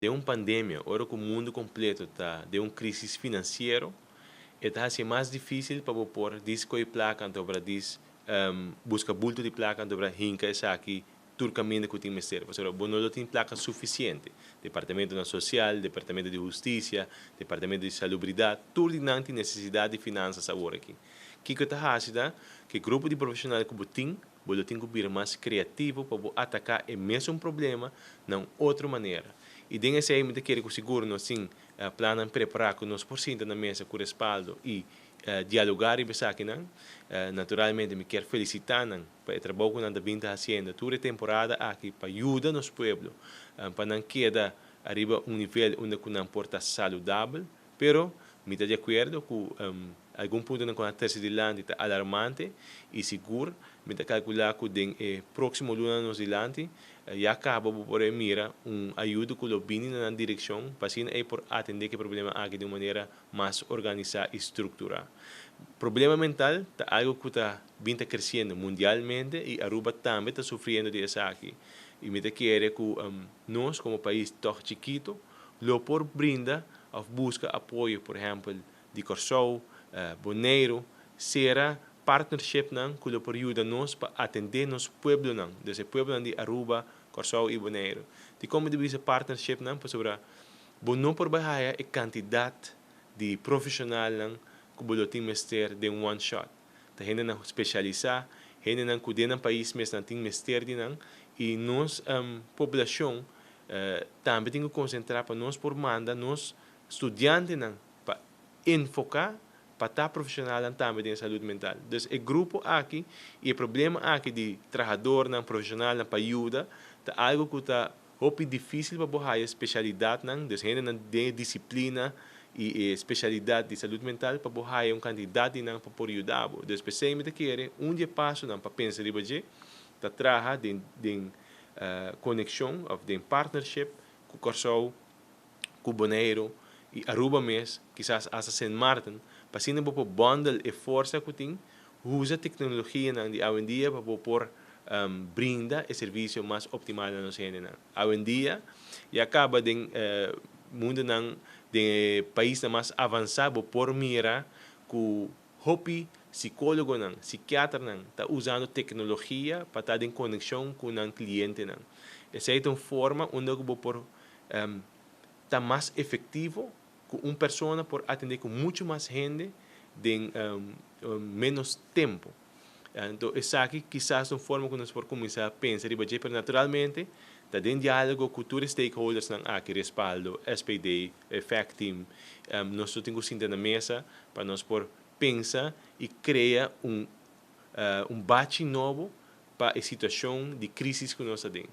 Den un pandemia, ora cu mundo completo ta den un crisis financiero, ta haci mas dificil pa por djis coy placa, anto pa djis busca bulto di placa, anto pa hinca esaki tur caminda cu tin mester. Pasobra bo no tin placa suficiente. Departamento Social, Departamento di Husticia, Departamento di Salubridad, tur di nan tin necesidad di finansa awor aki. Kico ta haci ta cu grupo di profesional cu tin, bo tin cu bira mas creativo pa ataca e mesun problema na otro manera. Y den esey mi kier cu sigur nos tin plan prepara cu nos por sinta na mesa cu respaldo y dialoga y esaki nan. Naturalmente mi kier felicita nan pa e trabou cu nan ta bin haciendo tur e temporada aki pa yuda nos pueblo pa nan keda ariba un nivel unda cu nan por ta saludabel, pero mi ta di acuerdo cu algun punto nan cu trece dilanti ta alarmante y sigur mi ta calcula cu den e proximo luna nos dilanti ya caba por mira un ayudo cu lo bini na direccion pa asina ey por atende cu e problema aki di un manera mas organisa y structura. Problema mental ta algo cu ta bin creciendo mundialmente y Aruba tambe ta sufriendo di esaki. Y mi ta kere cu nos como pais toch chikito lo por brinda of busca apoyo, por ehempel, di Corsou, Boneiro, sera partnership nan cu lo por yuda nos pa atende nos pueblo nan, dus e pueblo nan di Aruba, Corsou y Boneiro. Di con di bisa partnership nan? Pasobra bo no por haya e cantidad di profesional nan cu bo tin mester den one shot. Ta hende nan specialisa, hende nan cu den pais mes nan tin mester di nan y nos poblacion tambe tin cu concentra pa nos por manda nos studiantenan pa enfoca pa ta profesional tambe den salud mental. Dus e grupo aki y e problema aki di trahador nan profesional nan pa yuda ta algo cu ta hopi dificil pa bo haya especialidad nan, dus hende nan den disciplina y especialidad di salud mental pa bo haya un cantidad di nan pa por yuda. Dus p'esey mi ta kere un di e paso nan pa pensa riba dje ta traha den conexion of den partnership cu Corsou, cu Boneiro y Aruba mes, kisas hasta Sint Maarten, pa asina bo bundle e forsa cu tin, usa tecnologia nan di awendia pa por brinda e servicio mas optimal na nos hende nan. Awendia, ya caba den mundo nan den pais mas avansa, bo por mira cu hopi psicologo nan, psikiater nan, ta usando tecnologia pa ta den conexion cu nan cliente nan. Esey ta un forma unda bo por ta mas efectivo cu un persona por atende cu mucho mas hende den menos tempo. Anto, esaki kisas un forma cu nos por cuminsa pensa riba dje, pero naturalmente ta den dialogo cu tur stakeholders nan aki, Respaldo, SPD, Fact Team, nos tin cu sinta na mesa pa nos por pensa y crea un bachi nobo pa e situacion di crisis cu nos tin.